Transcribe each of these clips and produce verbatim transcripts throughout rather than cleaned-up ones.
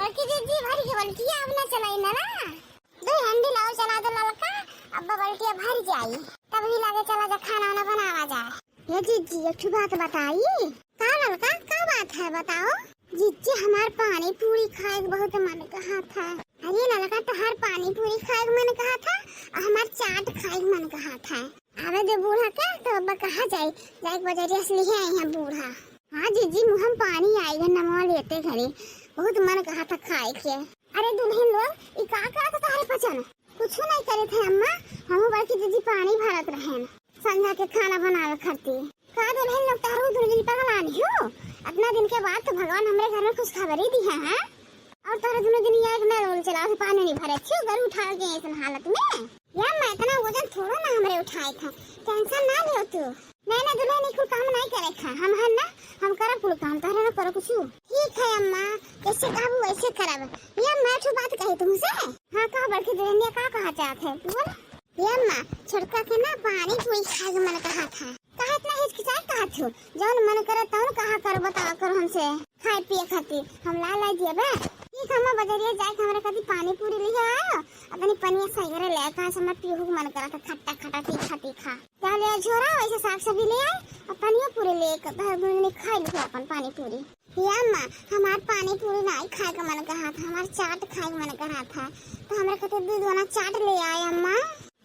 कि जिज्जी भरी के बल्टिया अब ना चलाई ना ना। दो हैंडल और चला दो ललका, अब बल्टिया भर जाई। तब ही लागे चला जा खाना वाना बनावा जाए। ये जिज्जी, एक ठो बात बताई। का ललका, का बात है, बताओ। जिज्जी, हमार पानी पूरी खाए के बहुत मन कहा था। अरे ललका, तोहार पानी पूरी खाए के मन कहा था और हमार चाट खाए के मन कहा था। आवे दे बूढ़ा के, तो अब कहा जाए, जाए के बजरिया से लिहे आई हैं बूढ़ा। हाँ जिज्जी, मुँह में पानी आई है नमवा लेते घरे, बहुत मन कहा था खाए के। अरे दुल्हन लोग, ई का करत तोहरे पचन? कुछ नहीं करे थे अम्मा, हम बड़की जिज्जी पानी भरत रहेन संझा के खाना बनावे खातिर। का दुल्हन लोग, तोहरो दुल्हन पगलान हो? इतना दिन के बाद तो भगवान हमरे घर में खुशखबरी दी है, हैं? और तोहरे दुनो दिन ये एक नल उल चला के पानी नहीं भरे, छियो घर उठा के ऐसन हालत में। यार मैं इतना वजन थोड़ो ना हमरे उठाए था, टेंशन ना लियो तू। नहीं ना दुल्हन, ई कुल काम नहीं करे खा, हम हन ना, हम करब कुल काम, तोहरे ना करो कुछ। ठीक है अम्मा, जैसे कहबू वैसे करब। ये अम्मा, एक ठो बात कही तुमसे। हाँ, कहा बड़की दुल्हनिया, का कहा चाहत है, बोल। ये अम्मा, छोटका के ना पानी पूरी खाए के मन कहा था। काहे इतना हिचकिचाए कहत हो? जौन मन करे तौन कहा करो, बतावा करो हमसे खाए पिए खातिर, हम ला लाई दिए बे। ठीक है अम्मा, बजरिया जाए के हमरे खातिर पानी पूरी लिहे आयो, और तनी पनिया सही करे ले, काहे से हमार पीहू के मन करा था खट्टा खट्टा तीखा तीखा। जा ले आ झोरा, वैसे साग सब्जी ले आई, और पनिया पूरी ले एक, तोहरे दुनो जने खाई लिहो अपन पानी पूरी। हे अम्मा, हमार पानी पूरी नाई खाए के मन कहा था, हमार चाट खाए के मन कहा था, तो हमरे खातिर दू दोना चाट ले आए अम्मा।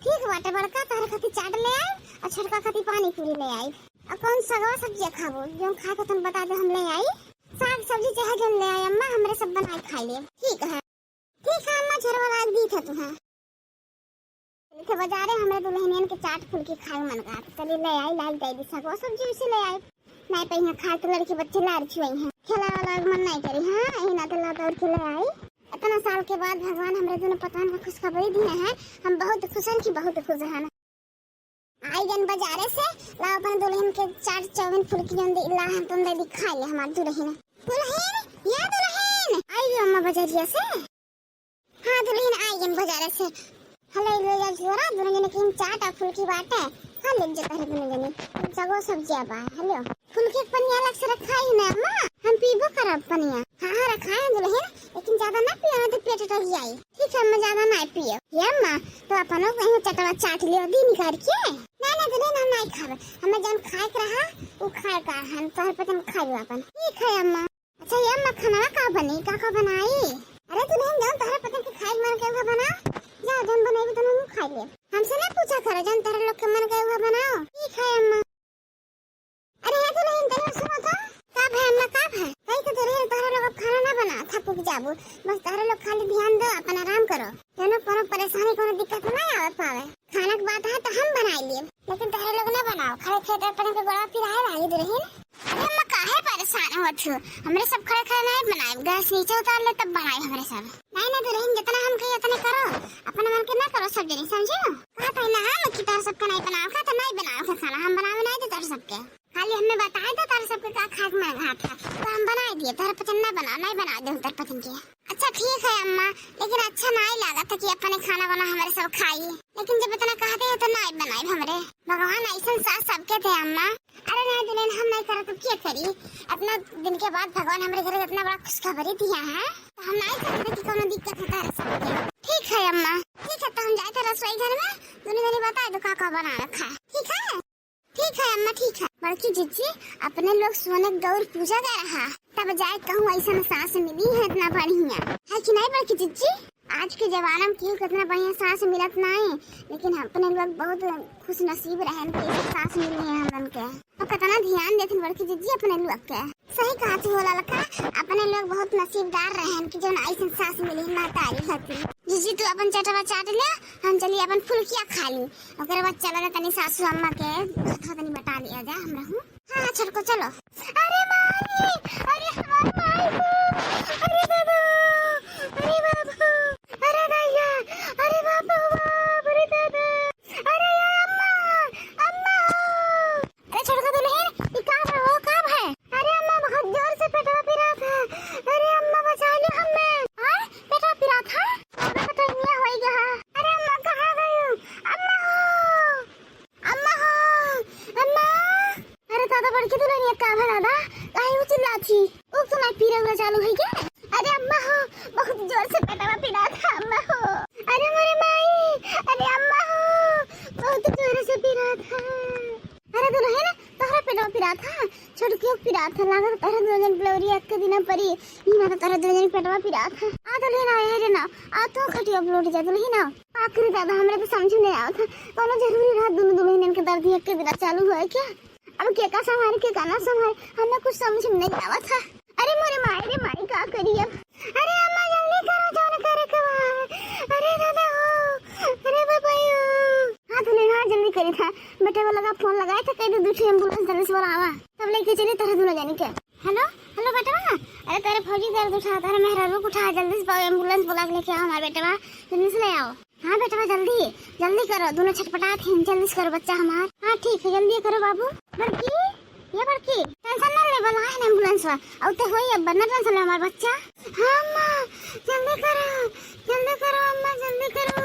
ठीक बाटे बड़का, तोहरे खातिर चाट ले आए और छोटका खातिर पानी पूरी ले आए। और कौन सगवा सब्जिया खाबो, जो खाए के तुम बता दो, हम ले आई। साग सब्जी चाहे जो ले आए अम्मा, हमरे सब बनाए खाई ले। ठीक है, ठीक है अम्मा, झोरवा लाग दी था तुहे। चली थे बाजारे, हमरे दुल्हनियन के चाट फुल्की खाए मन का। चली ले आई, लाग जाई दी सगवा सब्जी उसे ले आई। नहीं पइहा खाए तो लड़के बच्चे लार छुआई हैं। खेला वाला मन नहीं करी, हाँ, यही ना तो लाता और खेले आई। इतना साल के बाद भगवान हमरे दोनों पतवान का खुशखबरी दिए हैं, हम बहुत खुश हैं कि बहुत खुश हैं। आई गन बाजारे से, लाओ अपन दुल्हन के चाट चाउमीन फुल्की जौन दे, ला हम तुम दे दी खाए ले हमार दुल्हन। दुल्हन, या दुल्हन, आई गई अम्मा बाजारिया से। हाँ दुल्हन, आई गन बाजारे से। हले ले जा झोरा, दोनों जने के चाट और फुल्की बाटे। खा ले जा तहरे दोनों जने। सगो सब्जिया बा, हेलो। फुल्की के पनिया अलग से रखा ही ना अम्मा, हम पीबो करब पनिया। हाँ, हाँ, रखा है दुल्हन, लेकिन ज्यादा ना पियो, ना तो पेट रह जाई। ठीक है अम्मा, ज्यादा ना पियो। ये अम्मा, तो अपनो कहीं चटवा चाट लियो दी निकाल के। ना, ना दुल्हन, हम नहीं खाबे, हमें जौन खाए के रहा, वो खाए का है, तोहर पतन खा लो अपन। ठीक है अम्मा। अच्छा ये अम्मा, खाना का बनी, का का बनाई? अरे दुल्हन, जौन तोहरे पतन के खाए के मन के उहे बना, जा जौन बनाई तो हम खा ले, हमसे ना पूछा करो, जौन तोहरे लोग के मन के उहे बनाओ। ठीक है अम्मा। अरे हे दुल्हन, तनी सुनो तो। का भे अम्मा, का भे? कही तो दुल्हन तोहरे लोग अब खाना ना बना, थक उक जाबू। बस तोहरे लोग खाली ध्यान दो, अपन आराम करो। कोनो, कोनो परेशानी, कोनो दिक्कत ना आवे पावे। खाना के बात है तो हम बनाई लिए, लेकिन तोहरे लोग ना बनाओ। खड़े खेत पर के गोड़ा पिराए लागी दुल्हन। अरे अम्मा, काहे परेशान होत हो? हमरे सब खड़े खड़े नहीं बनाए, गैस नीचे उतार ले तब बनाए हमरे सब। नहीं ना दुल्हन, जितना हम कही उतने करो, अपने मन के ना करो सब जनी, समझो? कहा था ना हम कि तोहर सबके नहीं बनाओ, कहा तो नहीं बनाओ के खाना, हम बनावे नहीं दे तोहर सबके। खाली हमें बताए दे तोहर सबके का खाए के मन रहा था, तो हम बनाए दिए। तोहर पतन ना बनाओ, नहीं बनाओ दे तोहर पतन के। अच्छा ठीक है अम्मा, लेकिन अच्छा नहीं लगा था कि अपने खाना बना हमरे सब खाई, लेकिन जब इतना कहते हैं तो नहीं बनाए हमरे। भगवान ऐसन सास सबके दे अम्मा। अरे नहीं दुल्हन, हम नहीं करब तो के करी? इतना दिन के बाद भगवान हमरे घर इतना बड़ा खुशखबरी दिया है, तो हम नहीं चाहते कि कोनो दिक्कत होता है सबके। ठीक है अम्मा, ठीक है, तो हम जाए थे रसोई घर में, दुल्हन ने बताए दो का का बना रखा है। ठीक है, ठीक है अम्मा, ठीक है। बड़की जिज्जी, अपने लोग सोने गौर पूजा कर रहा, तब जाए कहूँ ऐसा सास मिली है इतना बढ़िया, है कि नहीं बड़की जिज्जी? आज के जमाना में केहू कितना बढ़िया सास मिलत नाई, लेकिन अपने लोग बहुत खुश नसीब रहन के ऐसे सास मिली है हमन के। और कितना ध्यान देथिन बड़की जिज्जी अपने लोग के। सही कहा तू हो ललका, अपने लोग बहुत नसीबदार रहन कि जौन ऐसन सास मिली महतारी हती। जिज्जी तू अपन चटवा चाट ले, हम चली अपन फुलकिया खा ली, ओकरे बाद चला जा तनी सासू अम्मा के हथवा तनी बटा लिया जा हमरा हूँ। हाँ, हाँ, छोटको, चलो। अरे माई, अरे हमार माई हो, अरे दादा, अरे बाबा, अरे दैया, अरे बाप हो बाप, अरे दादा, अरे अम्मा, अम्मा हो। अरे छोटका दुल्हन, ई का भा हो, का भा? अरे अम्मा, बहुत जोर से पेटवा पिरात है। अरे अम्मा, बचा लो हमें। हाँ, पेटवा पिरात है? अरे पता नहीं होई गया। अरे अम्मा, कहाँ गई हो? अम्मा हो। अम्मा हो, अम्मा। अरे दादा, बड़की दुल्हनिया का भा दादा? काहे उ चिल्लात ही? उ तो ना पीरा हुआ चालू जोर से पेटवा पिरात है अम्मा हो। अरे मोरे माई, अरे अम्मा हो, बहुत जोर से पिरात है। अरे दुलहिन, तोहरा पेटवा पिरात है? छोटकियो के पिरात है, लागत तोहरा दुनो जन के लौरी एक दिन परी। ई माता तोहरा दुनो जन के पेटवा पिरात है। आ दुलहिन, आ, ए रे ना, आ तू खटिया पर लौट जा दुलहिन, आ। आखिर दादा, हमरे तो समझ में नहीं आवत है, कौनो जरूरी रहा दुनो दुलहिन के दर्द एक दिन चालू हुआ है क्या? अब के का संभारे, के का ना संभारे, हमें कुछ समझ में नहीं आवत है। अरे मोरे माई रे माई, का करी अब? अरे अम्मा, जल्दी करो, जौन करे के बा। अरे दादा हो, अरे बाबा हो। हाँ दुलहिन, हाँ जल्दी करी था, बेटे वो लगा फोन लगाए थे, कह दे दू ठे एम्बुलेंस जल्दी से बुलावा, तब लेके चली तोहरे दुनो जनी के। हेलो, हेलो बेटवा, अरे तोहरे भौजी दर्द उठा, तोहरे मेहरारू के उठा, जल्दी से एम्बुलेंस बुला के लेके आओ हमारे बेटवा, जल्दी से ले आओ। हाँ बेटवा, जल्दी, जल्दी करो, दुनो छटपटात हैं, जल्दी से करो बच्चा हमार। हाँ ठीक है, जल्दी करो बाबू। बड़की, ये बड़की, टेंशन ना ले, बुलाए हैं एम्बुलेंस वा, अउते होई, अब ना टेंशन ले हमार बच्चा। हाँ अम्मा, जल्दी करो, जल्दी करो अम्मा, जल्दी करो।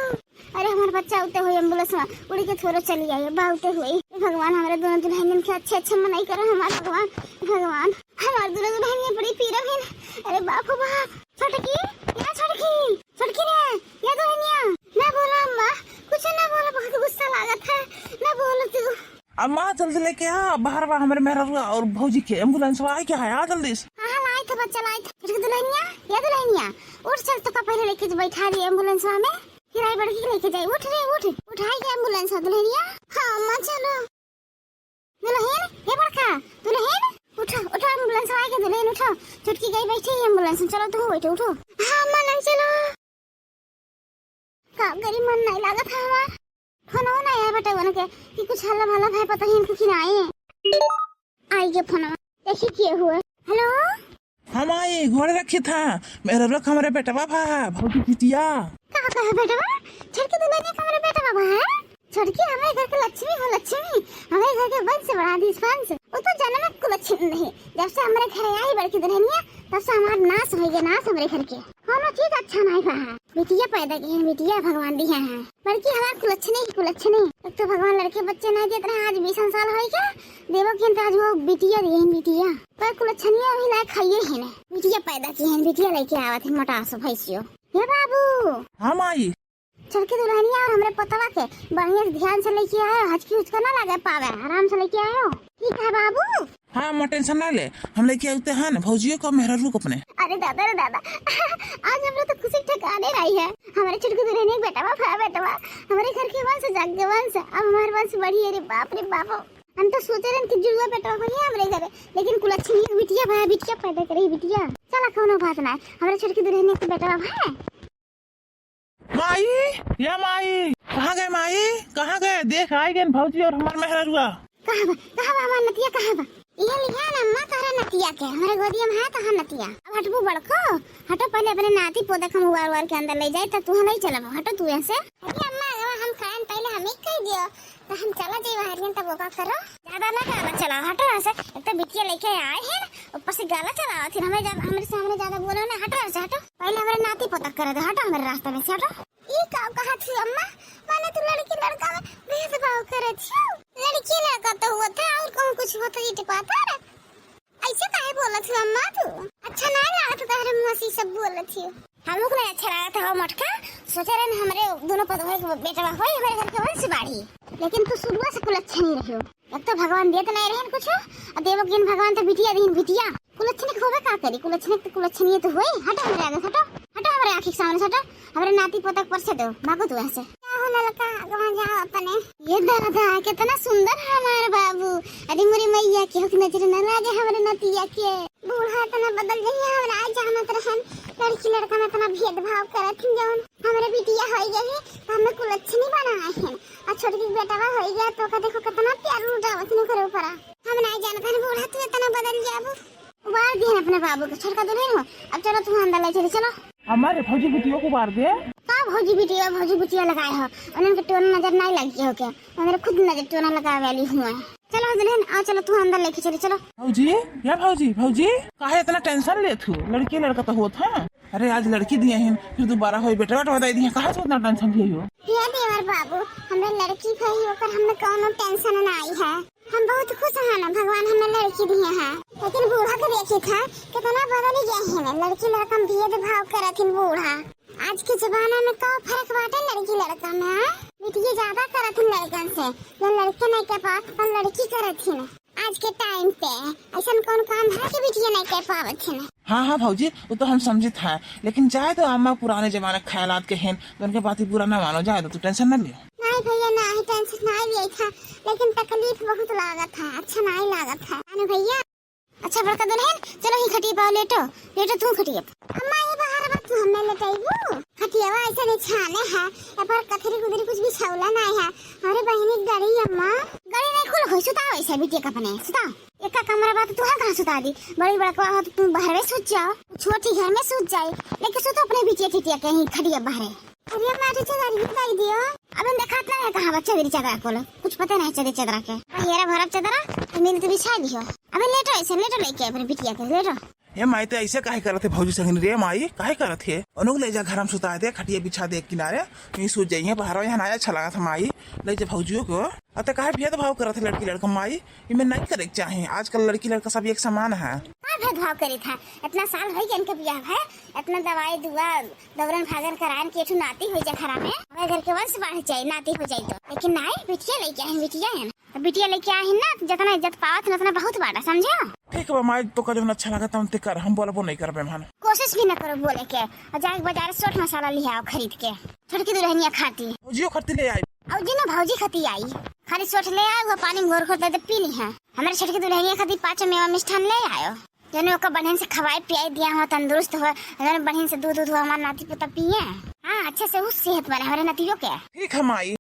अरे हमार बच्चा अउते होई एम्बुलेंस वा, उड़ी के थोड़ो चली आई, अब्बा अउते होई। हे भगवान, हमारे दुनो दुलहिनियन के अच्छे अच्छे मनई करो हमार भगवान, भगवान। हमार दुनो दुलहिनिया बड़ी पीरा है। अरे बाप हो बाप। छोटकी, या छोटकी, छोटकी रे, या दुलहिनिया। ना बोला अम्मा, कुछ ना बोला, बहुत गुस्सा लागत है, ना बोल तू। अम्मा जल्दी लेके आ, बाहर बा हमरे मेहररुआ और भौजी के एम्बुलेंस वा आई क्या है, आ जल्दी से। हाँ, हाँ, लाई था बच्चा, लाई था। छोटकी दुलहिनिया, या दुलहिनिया, उठ चल, तो का पहले लेके बैठा दी एम्बुलेंस में, फिर आई बड़की के लेके जाई। उठ रे, उठ, उठाई के एम्बुलेंस वा दुलहिनिया। हाँ अम्मा चलो। दुलहिन, ए बड़का, दुलहिन, उठो, उठो, एम्बुलेंस आए के दुलहिन, उठो। छोटकी गई बैठी है एम्बुलेंस में, चलो तू बैठो, उठो। हाँ, अम्मा, नहीं चलो। का करी, मन नहीं लागत है हमार। फोनवा नहीं आया बेटा उनके कि कुछ हल्ला भला है, पता ही इनको कि नहीं। आई के फोनवा, देखी के हुआ। हेलो। हम आई, गोड़ रखी था। मेहररुआ के हमरे बेटवा भा, भौजी बिटिया। का कहा बेटवा? छोटकी दुलहिनिया के हमरे बेटवा भा है? छोटकी हमरे घर के लक्ष्मी हो, लक्ष्मी। हमरे घर के वंश बढ़ा दीस, वंश। वो तो जन्म में कुलच्छिन रही। जब से हमरे घरे आई बड़की दुलहिनिया, तब से हमार नाश होइ गया, नाश हमरे घर के। कौनो चीज अच्छा नहीं भा है। बिटिया पैदा की है, बिटिया भगवान दिया है। बड़की हमार कुलच्छनी की कुलच्छनी। एक तो भगवान लड़के बच्चे नहीं देत रहे, आज बीसन साल होइ गया। देवो की तो आज वो बिटिया दिए हैं, बिटिया। पर कुलच्छनिया अभी लायक खाइए ही नहीं। बिटिया पैदा की है, बिटिया लेके आवत है मोटा सो भैंसियो। हे बाबू। हाँ माई। छोटकी दुलहिनिया और हमरे पोतवा के बढ़िया से ध्यान से लेके आयो, हचकी उचका ना लगे पावे, आराम से लेके आयो। ठीक है बाबू। हाँ अम्मा, टेंशन ना ले, हम लेके आते हैं ना भौजियो को, मेहररू को अपने। अरे दादा रे दादा, आज हमरे तो खुशी ठिकाने नहीं है। हमरे छोटकी दुलहिनिया के बेटवा भा, बेटवा, हमरे घर के वंश जाग के वंश, अब हमार वंश बढ़ी। अरे बाप रे बाप, हम तो सोचे रहन कि जुड़वा बेटवा होई हमरे घरे, लेकिन कुलच्छनी के बिटिया भा, बिटिया पैदा करे बिटिया। चला कौनो बात ना, हमरे छोटकी दुलहिनिया के बेटवा भा। माई, या माई, कहाँ गए माई, कहाँ गए? देख, आई गए भौजी और हमार मेहररुआ। कहाँ बा, कहाँ बा हमार नतिया, कहाँ बा? ये लिया ना अम्मा तोहरे नतिया के, हमरे गोदिया में है तोहर नतिया। अब हटबू बड़को, हटो पहले अपने नाती पोता के हम उबार उबार के अंदर ले जाए, तब तुहाँ ले चलब, हटो तू यहाँ से। अरे अम्मा, अगर हम खाएन पहले हम ही कह दियो, तो हम चला जाई बाहर, तब वो का करो? ज्यादा ना गाला चलाओ, हटो यहाँ से। एक तो बिटिया लेके आए हैं, ऊपर से गाला चलाओ, फिर हमें ज्यादा, हमरे सामने ज्यादा बोलो ना, हटो यहाँ से, हटो। पहले हमारे नाती पोता करे दो, हटो हमारे रास्ते में से, हटो। ई का कहत छी अम्मा? माने तू लड़की लड़का में भेदभाव करत छी? लड़की लड़का तो होत है, और कहूँ कुछ होत है, ये टिपाता रे। ऐसे काहे बोलत छी अम्मा तू? अच्छा ना लागत तहरे मुँह से ई सब बोलत छी। हम लोग नहीं अच्छा लागत है, हो मोटका। सोचे रहन हमरे दोनों पतोह के बेटवा होई, हमरे घर के वंश बाढ़ी। लेकिन तू शुरुआ से कुलच्छनी रहियो। एक तो भगवान देत नहीं रहन कुछ, और देवक दिन भगवान तो बिटिया दीन बिटिया। कुलच्छनी के होबे का करी, कुलच्छनी के तो कुलच्छनी तो होई। हटो हमरे आगे से, हटो, हटो हमरे आँखी के सामने से, हटो। हमरे नाती पोता के परसे दो, भागो तू यहाँ से। क्या हो ललका, कहाँ जाओ अपने? ये दादा, कितना सुंदर है हमारे बाबू। अरे मोरे मैया, केहू के नजर न लागे हमरे नतिया के। बूढ़ा इतना बदल गई है, हमरा आज जानत रहन। लड़की लड़का में इतना भेदभाव करत हैं जौन। हमरे बिटिया होई गई, तो हमें कुलच्छनी बनाए हैं। और छोटकी बेटवा होई गया, तो का देखो कितना प्यार लुटावत हैं ओकरे ऊपर। हम नहीं जानत हन बूढ़ा, तू इतना बदल जाबू। उबार दिहन अपने बाबू के, छोटका दुलहिन हो। अब चलो तू अंदर ले चली, चलो। हमारे भौजी बिटियों को उबार दे। का भौजी बिटिया, भौजी बिटिया लगाए हो? उन्हन के टोना नजर नहीं लगी हो क्या? उन्हन खुद नजर टोना लगावे वाली हुआ है। चलो दुलहिन, आ चलो तू अंदर लेके चली, चलो। भौजी, या भौजी, भौजी, काहे इतना टेंशन लेत हो? लड़की लड़का तो होत है। अरे आज लड़की दिए हैं, फिर दोबारा होई बेटा, बेटा दे दिए, काहे से इतना टेंशन लिए हो? ये देवर बाबू, हमरे लड़की भई, ओकर हमें कौनो टेंशन नहीं है। हम बहुत खुश हैं ना, भगवान हमें लड़की दिए हैं। लेकिन बूढ़ा के देखी था, कितना बदल गया है ना, लड़की लड़का में भेदभाव करत हिन बूढ़ा। आज के जमाना में का फर्क बाटे लड़की लड़का में, हाँ? बिटिया ज्यादा करत हिन लड़कन से, जो लड़के नहीं कर पावत, अपन लड़की करत हिन। आज के टाइम पे ऐसन कौन काम है कि बिटिया नहीं कर पावत हिन? हाँ, हाँ भौजी, वो तो हम समझित है, लेकिन जाए दो अम्मा, पुराने जमाने के ख्यालात के हैं, तो उनके बात ही बुरा ना मानो, जाए दो, तू टेंशन ना लियो। नहीं भैया, नहीं टेंशन नहीं लिया था, लेकिन तकलीफ बहुत लागत है, अच्छा नहीं लागत है। अनु भैया, अच्छा बड़का दुल्हन, चलो ही खटिया पाओ, लेटो, लेटो तू खटिया पे। अम्मा, ये बाहर बा, तू हमें लेटाइबू? खटियावा ऐसे बिछाने है, ए पर कथरी कुदरी कुछ बिछौला नहीं है। अरे बहिनी, गड़ी अम्मा। गड़ी नहीं, कुल होई, सुताओ ऐसे बिटिया के अपने, सुताओ। एका कमरा बा तो तू कहाँ सुता दी? बड़ी बड़कवा हो तो तू बाहर में सुत जाओ, छोटी घर में सुत जाए, लेकिन सुतो अपने बिटिया टिटिया के ही खटिया बाहरे। अरे मारे चदरिया दे दियो। अबे देखात ना है कहाँ बा चदरी चदरा कुल, कुछ पता नहीं चदरी चदरा के। हेरा भरब चदरा, तो मिल तो बिछा दियो। अबे लेटो ऐसे, लेटो लेके अपने बिटिया के, लेटो। ए माई, ते ऐसे काहे करत है भौजी संगनी रे माई, काहे करत है? ओनहू के ले जा घर में सुता दे, खटिया बिछा दे एक किनारे, यहीं सूत जाइए बाहर, यहाँ ना अच्छा लगा था माई, ले जा भौजियों को। अते काहे भेदभाव करत है लड़की लड़का माई, इमे नहीं करे के चाहे, आजकल लड़की लड़का सब एक समान है। का भेदभाव करे था? इतना साल हो गया इनके बियाह है, इतना दवाई दुआ दौरन भागन करान के एक ठो नाती हो जाए घरा में, हमारे घर के वंश बढ़ जाए, नाती हो जाए तो। लेकिन नहीं, बिटिया लेके आए, बिटिया है ना। अब बिटिया लेके आए ना, तो जितना इज्जत पावत है, उतना बहुत बाटा, समझो? ठीक बा माई, तो का जौन अच्छा लगा तौन ते कर, हम बोलबो नहीं करबे हम। कोशिश भी न करो बोले के, और जाके बाजार से सोट मसाला ले आओ खरीद के, छोटकी दुल्हनिया खाती। भौजियो खाती ले आई। और जी ना भौजी खाती आई, खाली सोट ले आए, वो पानी में घोर घोर दे दे पी ली है। हमारे छोटकी दुल्हनिया खाती पाँच मेवा मिष्ठान ले आयो, जौन ओका बढ़िया से खवाए पियाए दिया हो, तंदुरुस्त हो, जौन बढ़िया से दूध दूध हो, हमारे नाती पोता पिए। हाँ, अच्छे से उस सेहत बने हमारे नतियों के। ठीक है माई।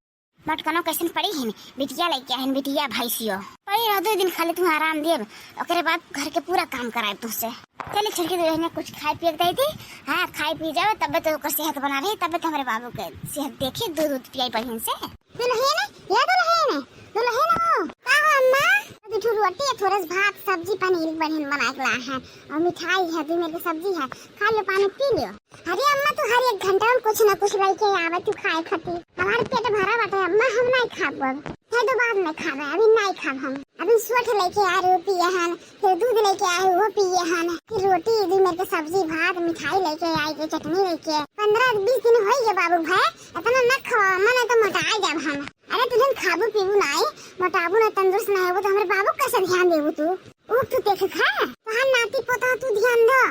मटकनो कैसन पड़ी हिन, बिटिया लइके आहिन, बिटिया भैंसियो। पड़ी रहो, दो दिन खाली तुम आराम देब, ओकरे बाद घर के पूरा काम कराएब तुमसे। चली छोटकी दुल्हनिया कुछ खाए पिए के दे दी। हाँ, खाए पी जाओ, तबे तो ओकर सेहत बना रही, तबे तो हमरे बाबू के सेहत देखी, दूध दूध पियाई बढ़िया से। दुल्हन, या दुल्हन, दुल्हन हो। का हो अम्मा? दू ठो रोटी है, थोड़ा सा भात, सब्जी, पनीर बढ़िया बना के ला है, और मिठाई है, दू मेर के सब्जी है, खा लो, पानी पी लो। अरे अम्मा, तू हर एक घंटा में कुछ ना कुछ लेके आवे तू खाए खातिर। हमार पेट भरा बाटे अम्मा, हम नहीं खाब अब। है तो बाद में खाबे, अभी नहीं खाब हम। अभी सोट लेके आ रहे हो पिए हन, फिर दूध लेके आए हो वो पिए हन, फिर रोटी दू मेर के सब्जी भात मिठाई लेके आई के चटनी लेके। पन्द्रह बीस दिन हो गए बाबू भाई, इतना न खाओ अम्मा, नहीं तो मोटा जाब हम। अरे तुझे खाबू पीबू नहीं, मोटाबू नहीं, तंदुरुस्त नहीं होबू तो हमारे बाबू कैसे ध्यान देबू तू? ऊ तू देख खा, तोहार नाती पोता तू ध्यान दो।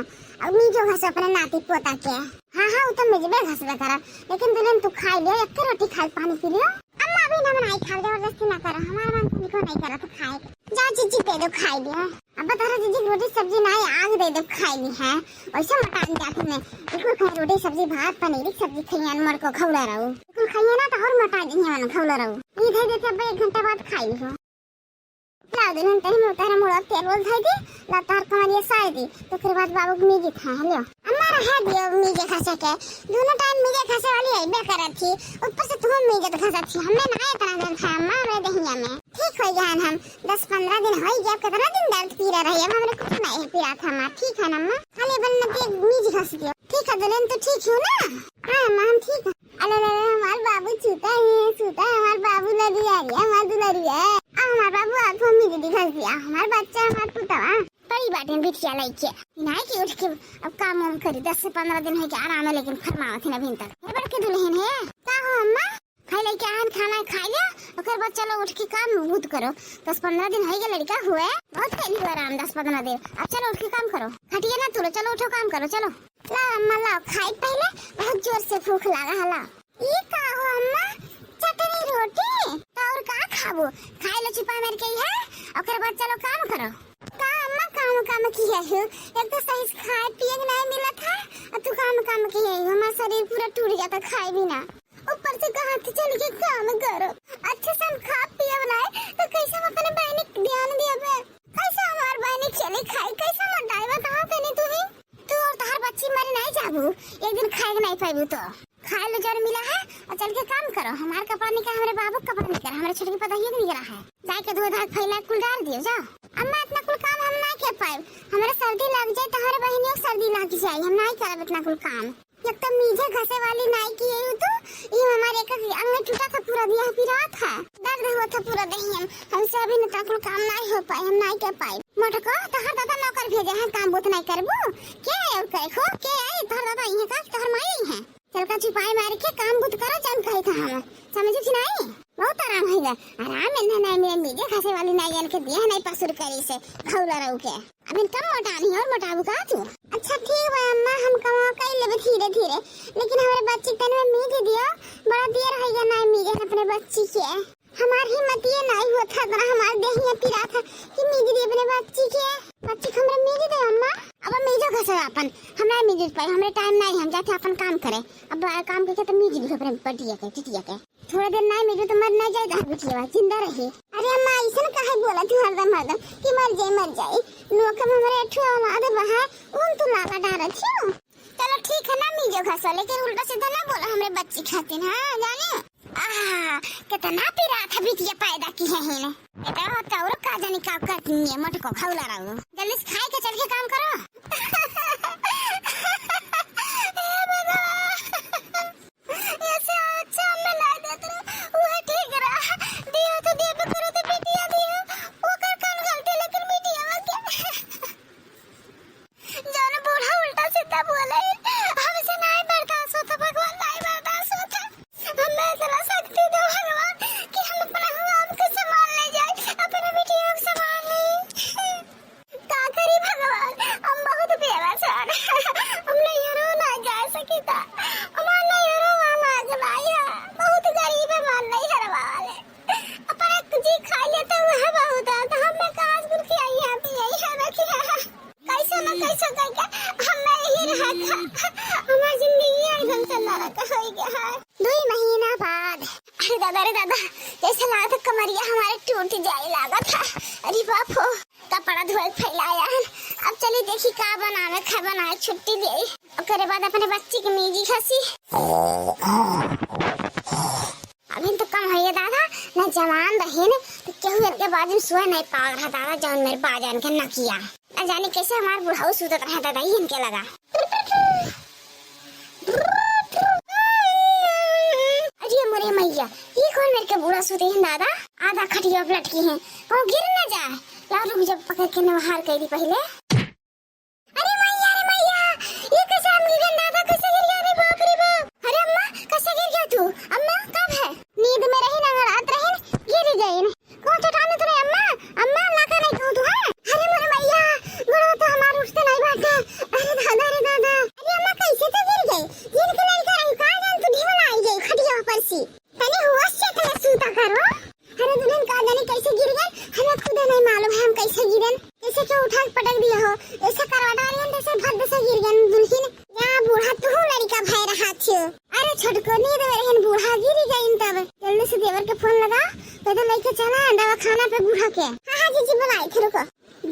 अब मिजो घस अपने नाती पोता के। हाँ, हाँ, ऊ तो मिजबे घसबे करब, लेकिन दुल्हन तू खाई लियो, एक रोटी खाई, पानी पी लियो। अम्मा अभी ना बनाई खाब, जबरदस्ती ना करो, हमार मन तनिको नहीं करत खाए के। जा जीजी दे दो खाई लियो। अब तोहरा जीजी रोटी सब्जी ना आग दे दो खाई ली है, वैसे मकान जाती में बिल्कुल खाए रोटी सब्जी भात पनीर की सब्जी खाई अनमर को खौला रहू, बिल्कुल खाइए ना तो और मोटा जाइए मन खौला रहू। ई धई देते अब एक घंटा बाद खाई ली हो। लाओ दुल्हन, तनी में उतारा मुड़ा तेल वोल धई दी, ला तार कमरिया साए दी, तो ओकरे बाद बाबू के मीजी था, लियो। अम्मा रहा दियो मीजे घसे के, दोनों टाइम मीजे घसे वाली अइबे करत थी, ऊपर से तुम मीजे तो घसत थी, हमें ना इतना दर्द है अम्मा, हमरे दहिया में। ठीक हो गया हम, दस पन्द्रह दिन हो गया, अब कितना दिन दर्द पी रहा है, अब हमरे कुछ नहीं है पीरा था अम्मा, ठीक है ना अम्मा? खाली बन न के मीजी घस दियो। ठीक है दुल्हन, तू ठीक हो ना? हाँ अम्मा, हम ठीक है। अरे, अरे, अरे, हमार बाबू सूता है, सूता है हमार बाबू लगी आ रही है, हमार दुलरी है। आ, हमार बाबू आप हम मिल दिखा दिया, हमार बच्चा, हमार पुतवा। बड़ी बात है बिटिया लइके, नाई की उठ के अब काम वाम करी, दस से पन्द्रह दिन है कि आराम है, लेकिन फरमावत है अभी तक। हे बड़के दुल्हन है, का हो अम्मा? खाई लइके आन, खाना खाई लिया, ओकर बाद चलो उठ के काम भूत करो। दस पन्द्रह दिन है ये लड़का हुए, बहुत कैली हुआ आराम, दस पन्द्रह दिन। अब चलो उठ के काम करो, खटिया ना तुलो, चलो उठो काम करो, चलो। लाओ अम्मा, लाओ, खाई पहले, बहुत जोर से भूख लागा है, लाओ। ई का हो अम्मा, चटनी रोटी? तो और का खाबो? खाई लो चुपा मेर के ही है, ओकर बाद चलो काम करो। का अम्मा, काम काम किया हो? एक तो सही से खाए पिए के नहीं मिला था, और तू काम काम किया हो, हमारा शरीर पूरा टूट जाता खाए बिना। ऊपर से कहा थे चल के काम करो, अच्छे से हम खा पिए बनाए, तो कैसे हम अपने बहनी के ध्यान देबे? कैसे हमार बहनी चली खाई, कैसे मोटाई बताओ तनी तू ही? तू और तोहार बच्ची मरी नहीं जाबू, एक दिन खाए के नहीं पाबू तो। खाए लो जर मिला है और चल के काम करो। हमार कपड़ा निकाल, हमरे बाबू के कपड़ा निकाल, हमरे छोटकी पतोहियो के निकला है। जाए के धो धाय फैला कुल डाल दियो, जाओ। अम्मा इतना कुल काम हम ना कर पाए, हमरे सर्दी लग जाए तो हमरे बहनियों के सर्दी लग जाए, हम नहीं करब इतना कुल काम। एक तो मीजे घसे वाली नाई की है तू, ई हमारे एक अंग टूटा था, पूरा देह पिरात है, दर्द हुआ था पूरा देहिया में। हमसे अभी न तक काम नाई हो पाए, हम नाई कर पाए। मोटको, तोहर दादा नौकर भेजे हैं, काम बूत नाई करबू? के है और करे खो? के है? तोहर दादा आई है का? तोहर माई आई है? चल का छुपाई मार के काम बूत करो, जन कहे था हम। समझू कि नाई? बहुत आराम होइगा। आराम में ना, ना, मेरे मीजे घसे वाली नाई जन के दिया है, नाई पसुर करी से, घौला रहू के। अबे कम मोटानी और मोटाबू का तू? अच्छा ठीक बा अम्मा, हम कमा कर लेबे धीरे धीरे, लेकिन हमारे बच्ची के तनी में मीज दियो, बड़ा देर होइगा नाई मीजे अपने बच्ची के। हमार हिम्मत ये नाई होत है, इतना हमार देहिया पिरात है कि मीज दी अपने बच्ची के। बच्ची के हमरा मीज दे अम्मा। अब मीजो घसे अपन, हमरा मीज पाई, हमरे टाइम नाई, हम जाते अपन काम करे। अब काम करके तो मीज दी अपने बटिया के, टिटिया के। थोड़ा देर नाई मीजो तो मर नाई जाए, तहार बिटिया जिंदा रही। अरे अम्मा, ऐसन काहे बोला तू हरदम हरदम कि मर जाए, मर जाए? नोक में हमारे अठुआ औलाद बा है, उन तू लाला डारत हो। चलो ठीक है ना मीजो घसो, लेकिन उल्टा सीधा ना बोलो हमरे बच्ची खातिर, हाँ जाने? आह, कितना पिरात है बिटिया पैदा की है ही ने। बेटा हो तो और का जानी का करती है, मोटको खौला रहू। जल्दी से खाए के चल के काम करो। हे भगवान। ऐसे अच्छा हमें ना देत रहो, वह ठीक रहा। दिया तो दिया पे करो तो बिटिया दिया, ओकर कौन गलती, लेकिन बिटिया के जौन बूढ़ा उल्टा सीधा बोले, हमसे नाई बर्दाश्त होता भगवान, नाई बर्दाश्त होता। हमें इतना शक्ति दो भगवान कि हम अपना बाप के संभाल ले जाए, अपने बिटिया के संभाल ले। का करी भगवान, हम बहुत बेवस हन। हम नैहरो ना जा सकिता। हमार नैहरो वाला आज लाई है। बहुत गरीब है हमार नैहर वाले। अपना जी खा लेते हुए बहुत है, तो हम में काज गुल के आई है, तो यही है ना कि कैसे ना कैसे करके हम में यही रहत है। हमार जिंदगी एकदम से नरक हो गया है। दो महीना बाद, अरे दादा, अरे दादा, जैसे लागत कमरिया हमारे टूट जाए लागत है। अरे बाप हो। कपड़ा धोए के फैलाया है। अब चली देखी का बनावे, खाए बनावे, छुट्टी दे। ओकरे बाद अपने बच्ची के मीजी घसी। अभी तो कम है ये दादा, ना जवान रहे ने तो केहू इनके बाजू में सोए नहीं पावत रहा दादा, जौन मेरे बाजन के नकिया। ना जाने कैसे हमार बुढ़ऊ सूतत रहे दादा, ई इनके लगा। अरे मोरे मैया, ये कौन मेरे के बूढ़ा सूते हैं दादा? आधा खटिया पे लटकी हैं, कहूँ गिर ना जाए। लाओ रुक, जब पकड़ के नवहार कर दी पहले। अरे मैया, अरे मैया, ये कैसे हम गिर गए दादा? कैसे गिर गया? अरे बाप रे बाप। अरे अम्मा, कैसे गिर गया तू? अम्मा, कब है? नींद में रही ना, रात रही, गिर गई। कौन चट्टान तू रे अम्मा? अम्मा, लाका नहीं कहू तू, हाँ? अरे मोरे मैया, गोड़वा तो हमार उठते नहीं बाटे। अरे दादा, अरे दादा। अरे अम्मा, कैसे तो गिर गई? गिर के नहीं कर रही, का जान तू ढीमला आई गई खटिया पर से। तनी होश से तनी सूता करो। अरे दुल्हन, का जाने कैसे गिर गए, हमें खुद नहीं मालूम है हम कैसे गिरन। जैसे कि उठा के पटक दिया हो, ऐसे करवा डाली हम, जैसे भद्द से गिर गए दुल्हन। या बूढ़ा, तू लड़का भय रहा थियो। अरे छोटको, नींद में रहन, बूढ़ा गिर गइन तब। जल्दी से देवर के फोन लगा, पैदल लेके चला दवाखाना पे बूढ़ा के। हाँ, हाँ, जीजी बुलाए थे, रुको।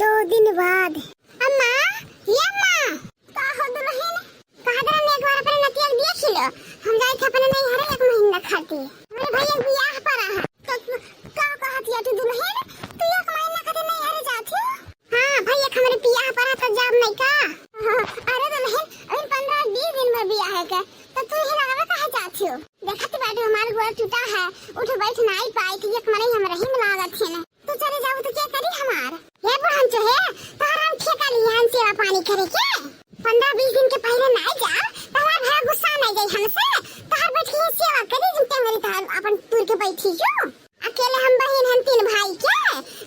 दो दिन बाद। अम्मा, ये अम्मा। का हो दुल्हन? कहा दरन एक बार अपने नतिया के देख लो। हम जाए थे अपने नैहरे एक महीना खातिर। हमरे भैया के बियाह पड़ा है। तो का कहत या तू दुल्हन? तू एक महीना खातिर नैहरे जात हो? हाँ, भैया के हमरे बियाह पड़ा तो जाब नहीं का? अरे दुल्हन, अभी पन्द्रह बीस दिन में बियाह है के, तो तू ही लगावे काहे जात हो? देखत बाटे हमार गोड़ टूटा है, उठ बैठ नाई पाई, तो एक मने हम रहीम लागत है ना। तू चले जाऊ तो क्या करी हमार? हे बुढ़न चोहे, तोहरा हम ठेका लिहन सेवा पानी करे के। पन्द्रह बीस दिन के पहले नाई जा, तो हमार भैया गुस्सा नहीं जाई हमसे। तोहर बैठ के सेवा करी, जिन टेंगरी तोहर अपन तुर के बैठी जो। अकेले हम बहिन हन तीन भाई के,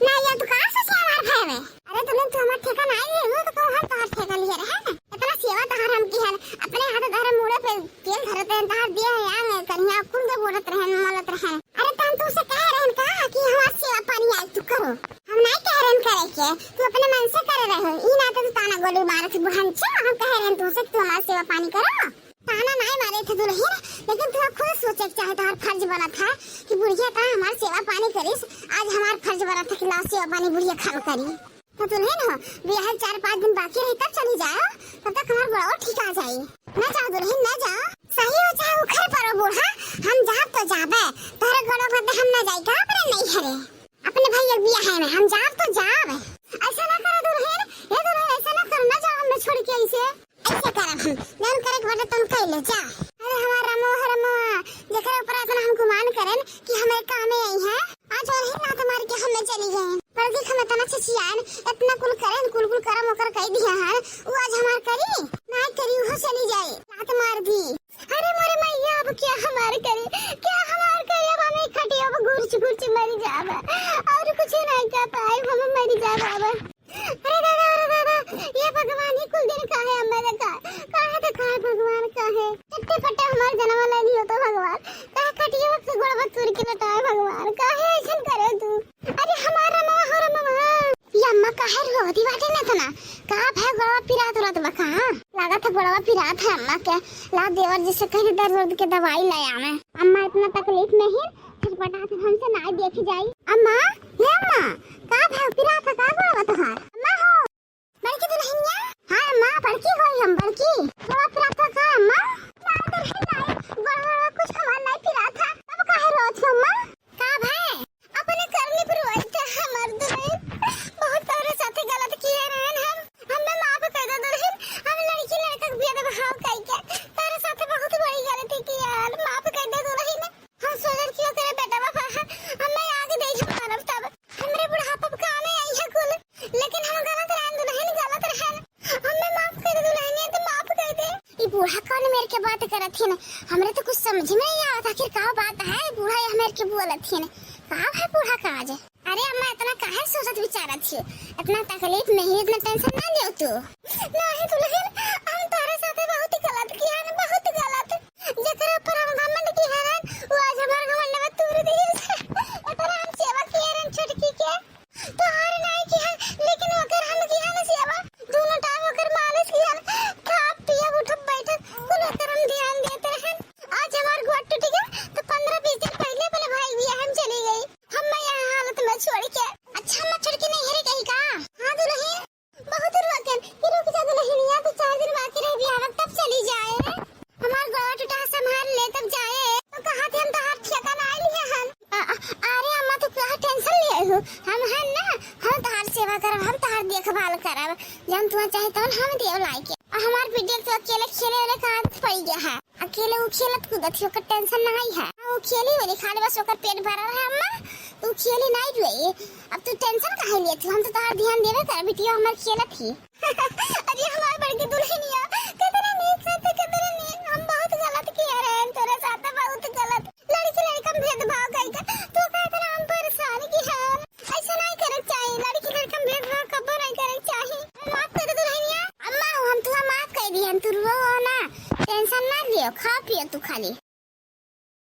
ना या तू कहाँ से हमार भाई में? अरे दुल्हन, तू हमार ठेका नाई ले, वो तो कहू हम तोहर ठेका लिए रहे ना। इतना सेवा तोहर हम की हन, अपने हाथ तोहर मूड़े पे तेल धरत रहन, तोहर दिया है आंग करिया, कुल के बोलत रहन, मलत रहन। अरे तो हम तुमसे कहे रहन का कि हमार सेवा पानी आज तू करो? हम नाई कहे रहन करे के, तू अपने मन से करे रहे। ई ना तो तू ताना गोली मारत बुढ़न छो, हम कहे रहन तुमसे कि तू हमार सेवा पानी करो। ताना नाई मारे थे दुल्हन, लेकिन तू खुद सोचे के चाहे, तोहर फर्ज बनत है कि बुढ़िया का हमार सेवा पानी करिस। आज हमार फर्ज बनत है कि लाओ सेवा पानी बुढ़िया खाल करी। तो दुल्हन हो, बियाह चार पाँच दिन बाकी रही, तब चली जाओ, तब तक हमार गोड़वा ठीक आ जाई। ना जाओ दुल्हन, ना जाओ। सही हो चाहे उखड़ पड़ो बूढ़ा, हम जाब तो जाबे, तोहरे गोड़वा बदे हम ना जाई का अपने नैहरे? अपने भैया के बियाह है में हम जाब तो जाब। ऐसा ना करो दुल्हन, हे दुल्हन, ऐसा ना करो, ना जाओ हमें छोड़ के ऐसे। ऐसे करब हम, जौन करे के बाटे तौन ले जा। अरे हमार रमवा, रमवा, जेकरे ऊपर इतना हम गुमान करेन कि हमरे कामे आई हैं, आज वही लात मार के हमें चली गए। बड़की हम इतना चिचियान, इतना कुल करेन, कुल कुल करम ओकर कह दिया है, वो आज हमार करी, ना करी, वो चली जाए, लात मार दी। अरे मोरे मैया, अब क्या हमार करे, क्या हमार करे, अब हमें खटिया पर गुरच गुरच मरी जाब, और कुछ नहीं कर पाए, हम मरी जाब अब। अरे दादा, अरे दादा, ये भगवान, ये कुल दिन काहे अम्मा रे का, काहे तो काहे भगवान, काहे चट्टे पट्टे हमार जनम ले लियो तो भगवान, काहे खटिया पर से गोड़वा तोड़ के लटाए भगवान, काहे ऐसन करे तू? अरे हमार रमवा हो रमवा। ये अम्मा काहे रोवती बाटे न इतना? का भय, गोड़वा पिरात उरात बा का? लागत है गोड़वा पिरात है अम्मा के। ला देवर जी से कह दे दर्द वर्द के दवाई ले आवे। अम्मा इतना तकलीफ में ही छटपटात है, हमसे ना देख जाई। अम्मा, हे अम्मा, का भय, पिरात है का गोड़वा तोहार? अम्मा हो। बड़की दुल्हनिया? हाँ अम्मा, बड़की होई हम, बड़की। गोड़वा पिरात है का अम्मा? ना दुल्हन, ना, गोड़वा कुछ हमार ना पिरात है। अब काहे रोत हो अम्मा? का भय? अपने करनी पर रोइत है हमार दुल्हन। बहुत तोहरे साथे गलत किए रहन हम। हमें माफ कर दे दुल्हन। हम लड़की लड़का के भेदभाव कइके तोहरे साथे बहुत बड़ी गलती किए रहन। माफ कर दे दुल्हन। हम सोचन कि ओकरे बेटा बाबा है, हमें आगे दे हम मरब तब। हमरे बुढ़ापा में काम आई है कुल। लेकिन हम गलत रहन दुल्हन, गलत रहन। हमें माफ कर दे दुल्हनिया, तो माफ कर दे। ई बूढ़ा कौन मेर के बात करत हिन? हमरे तो कुछ समझ में नहीं आवत, आखिर का बात है? बूढ़ा ये मेर के बोलत हिन, का है बूढ़ा का आज? अरे अम्मा, इतना काहे सोचत विचारत हियो? इतना तकलीफ में ही इतना टेंशन ना लियो तू। नहीं दुल्हन, हम तोहरे साथे बहुत गलत किया है, बहुत गलत। जेकरे ऊपर हम घमंड किया है, वो आज हमार घमंड में तूर दिए। इतना हम सेवा किए रहन छोटकी के। तोहार नाई किहन, लेकिन ओकर हम किहन सेवा। दोनों टाइम ओकर मालिश किहन, खाब, पियब, उठब, बैठब, कुल ओकर हम ध्यान देत रहन। आज हमार गोड़ टूट गया, तो पन्द्रह बीस दिन पहले अपने भाई बियाह में चली गई। हम मैं यहाँ हालत में छोड़ के। अच्छा, हम छोड़ के नहीं हरे कहीं का? हाँ दुल्हन, बहुत रोकन, कि रुक जा दुल्हनिया, दो चार दिन बाकी रह बियाह, तब चली जाए। हमार गोड़ टूटा, संभाल ले तब जाए। तो कहा थे हम तोहार ठेका ना लिए हन। अ-, अ-, अरे अम्मा, तू काहे टेंशन ले हो? हम हन ना, हम तोहार सेवा करब, हम तोहार देखभाल करब। जौन तू चाहे तौन हम देव लाइके। आ हमार बिटिया तो अकेले खेले वाले का आदत पड़ गया है। अकेले उ खेलत कूदत ही, ओकर टेंशन नहीं है। उ खेली वाली खाली बस ओकर पेट भरल है अम्मा, तो उ खेली नहीं रुए। अब तू टेंशन काहे लेत हो? हम तो तोहार ध्यान देवे कर, बिटिया हमार खेलत ही।